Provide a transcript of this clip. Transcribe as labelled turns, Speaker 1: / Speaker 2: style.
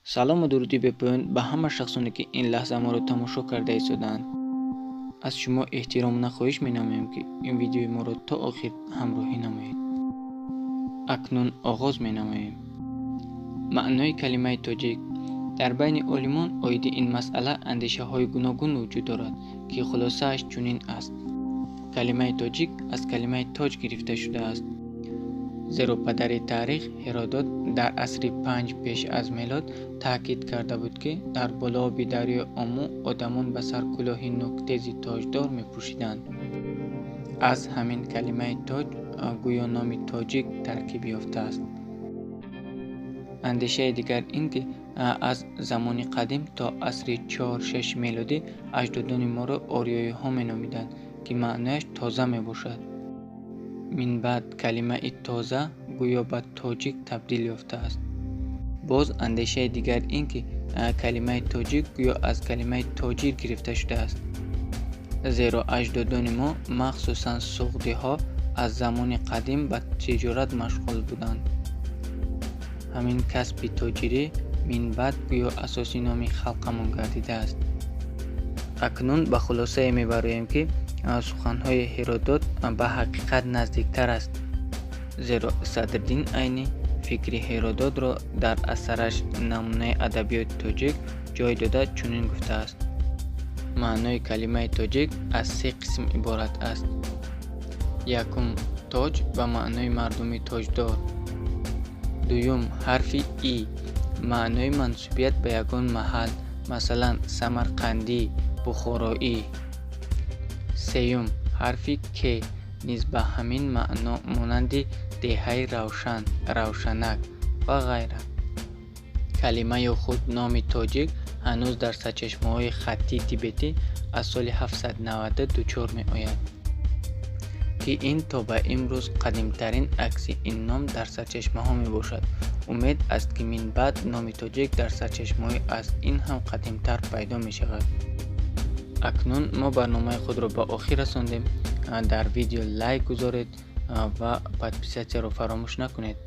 Speaker 1: Салому дуруди бепоён ба ҳама шахсоне, ки ин лаҳза моро тамошо карда истодаанд. Аз шумо эҳтиромона хоҳиш менамоем, ки ин видеои моро то охир ҳамроҳӣ намоед. Акнун оғоз менамоем. Маънои калимаи тоҷик. Дар байни олимон оиди ин масъала андешаҳои гуногун вуҷуд дорад, ки хулосааш чунин аст. Калимаи тоҷик аз калимаи тоҷ гирифта шудааст. Зеро падари таърих Ҳеродот дар асри 5 пеш аз мелод таъкид карда буд, ки дар болооби дарёи Ому одамон ба сар кулоҳи нӯктези тоҷдор мепӯшиданд. Аз ҳамин калимаи тоҷ гӯё номи тоҷик таркиб ёфтааст. Андешаи дигар ин ки аз замони қадим то асри 4-6 мелодӣ аҷдодони моро ориёиҳо меномиданд, ки маънояш тоза мебошад. Минбаъд калимаи тоза гӯё ба тоҷик табдил ёфтааст. Боз андешаи дигар ин ки калимаи тоҷик гӯё аз калимаи тоҷир гирифта шудааст. Зеро аҷдодони мо, махсусан суғдиҳо, аз замони қадим ба тиҷорат машғул буданд. Ҳамин касби тоҷирӣ минбаъд гӯё асоси номи халқамон гардидааст. Акнун ба хулосае мебароем, ки суханҳои Ҳеродот ба ҳақиқат наздиктар аст. Зеро Садриддин Айнӣ фикри Ҳеродотро дар асараш «Намунаи адабиёти тоҷик» ҷой дода чунин гуфтааст. Маънои калимаи тоҷик аз се қисм иборат аст. Якум, тоҷ ба маънои мардуми тоҷдор. Дуюм, ҳарфи и маънои мансубият ба ягон маҳал, масалан, самарқандӣ, бухороӣ. Сеюм, ҳарфи к низ ба ҳамин маъно, монанди деҳаи Равшан, Равшанак ва ғайра. Калима ё худ номи тоҷик ҳанӯз дар сарчашмаҳои хаттии тибетӣ аз соли 790 дучор меояд, ки ин то ба имрӯз қадимтарин акси ин ном дар сарчашмаҳо мебошад. Умед аст, ки минбаъд номи тоҷик дар сарчашмаҳои аз ин ҳам қадимтар пайдо мешавад. Акнун мо барномаи худро ба охир расондем. Дар видео лайк гузоред ва подписатсияро фаромӯш накунед.